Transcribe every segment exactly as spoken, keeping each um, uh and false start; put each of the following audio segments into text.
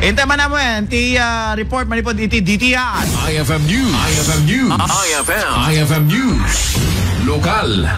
Intay man namin ti ah, report manipod iti D T R. I F M News. I F M News. I F M. I F M News. Lokal.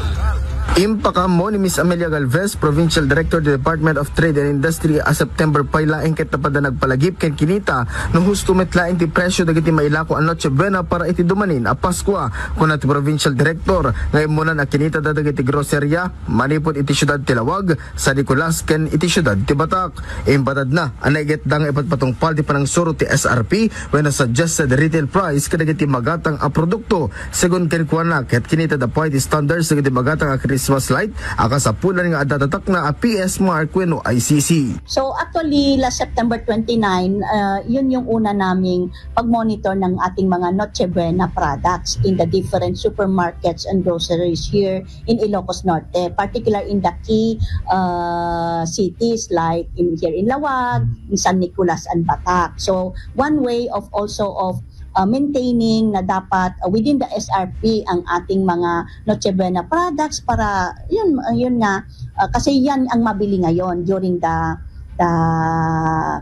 Impakaammo ni Miss Amelia Galvez, Provincial Director of the Department of Trade and Industry, a September pay laeng ket napada nagpalagip ken kinita no husto met laeng ti presyo dagiti mailako a Noche Buena para iti dumanin a Paskua. Kuna ti Provincial Director nga immunan a kinitada dagiti groceria manipud iti siudad ti Lawag, San Nicolas ken iti siudad ti Batak. Impatadna a naigitda nga ipatpatungpal ti panangsuro ti S R P wenno suggested retail price kadagiti magatang a produkto. Segun kenkuana, ket kinitada pay ti standards dagiti magatang a Christmas light a kasapulan nga adda tatakna a P S Mark wenno I C C. So actually, last September twenty-nine, uh, yun yung una naming pag-monitor ng ating mga Noche Buena products in the different supermarkets and groceries here in Ilocos Norte, particular in the key uh, cities like in here in Lawag, in San Nicolas and Batak. So one way of also of uh, maintaining na dapat uh, within the S R P ang ating mga Noche Buena products para yun uh, yun nga uh, kasi yan ang mabili ngayon during the the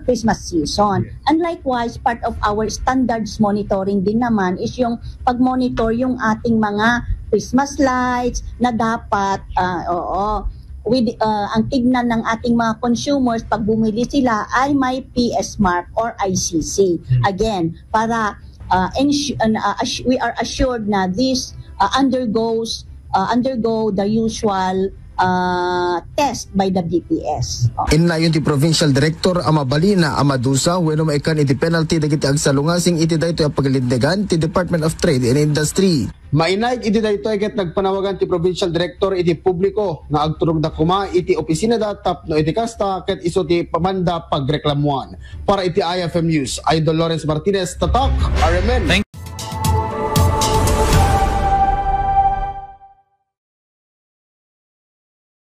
Christmas season. And likewise, part of our standards monitoring din naman is yung pag-monitor yung ating mga Christmas lights na dapat, ah, oo, with, ah, ang tignan ng ating mga consumers pag bumili sila ay may P S mark or I C C. Again, para ah, ensu- ah, assu- we are assured na this ah, undergoes ah, undergo the usual ah, test by the B P S. Oh. Innayon ti Provincial Director a mabalin a madusa wenno maikan iti penalty dagiti agsalungasing iti daytoy a paglintegan ti Department of Trade and Industry. Mainaig iti daytoy ket nagpanawagan ti Provincial Director iti publiko nga agturogda koma iti opisinada tapno iti kasta ket isu ti pamanda pagreklamuan. Para iti I F M News, Idol Lawrence Martinez, Tatak, R M N.